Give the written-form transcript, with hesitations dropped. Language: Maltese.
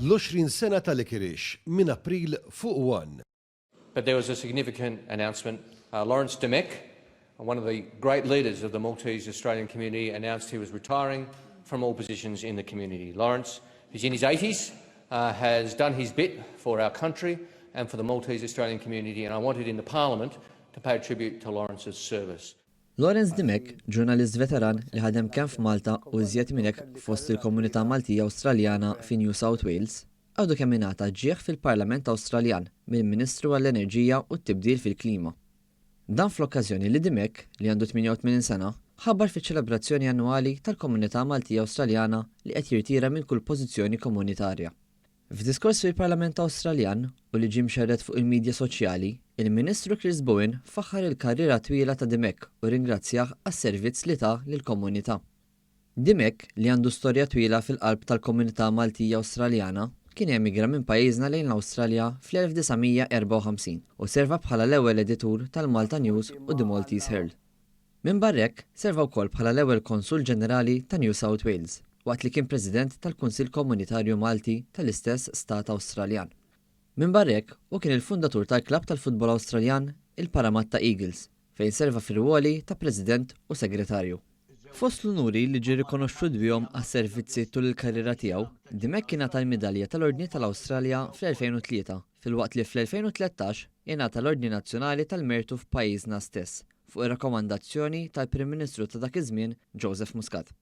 L-20 sena ta' Licorice minn April fuq One. But there was a significant announcement. Uh, Lawrence Dimech, one of the great leaders of the Maltese Australian community, announced he was retiring from all positions in the community. Lawrence, who's in his 80s, uh, has done his bit for our country and for the Maltese Australian community, and I wanted in the Parliament to pay tribute to Lawrence's service. Lawrence Dimech, ġurnalist veteran li ħadem kemm f'Malta u iżjed minn hekk fost il-komunità Maltija Awstraljana fi New South Wales, għadu kemm ingħata ġieħ fil-Parlament Awstraljan mill-Ministru għall-Enerġija u t-Tibdil fil-Klima. Dan fl-okkażjoni li Dimech, li għandu 88 sena, ħabbar fiċ-ċelebrazzjoni annwali tal-komunità Maltija Awstraljana li qed jirtira minn kull pożizzjoni komunitarja. F'diskors fil-Parlament Awstraljan u li ġie mxerred fuq il-midja soċjali, il-Ministru Chris Bowen faħħar il-karriera twila ta' Dimech u ringrazzjah għas-servizz li ta lill-komunità. Dimech, li għandu storja twila fil-qalb tal-komunità Maltija Awstraljana, kien emigra minn pajjiżna lejn l-Awstralja fl-1954 u serva bħala l-ewwel editur tal-Malta News u The Maltese Herald. Minn barra hekk, serva wkoll bħala l-ewwel Konsul Ġenerali ta' New South Wales, waqt li kien President tal-Kunsill Komunitarju Malti tal-istess stat Awstraljan. Minn barra hekk, hu kien il-fundatur tal-klabb tal-futbol Awstraljan, il-Parramatta Eagles, fejn serva fir-rwoli ta' President u Segretarju. Fost l-unuri li ġie rikonoxxut bihom għas-servizzi tul il-karriera tiegħu, Dimech ingħata l-Midalja tal-Ordni tal-Awstralja fl-2003, filwaqt li fl-2013 ingħata l-Ordni Nazzjonali tal-Mertu f'pajjiżna stess, fuq ir-rakkomandazzjoni tal-Prim Ministru ta' dak iż-żmien Joseph Muscat.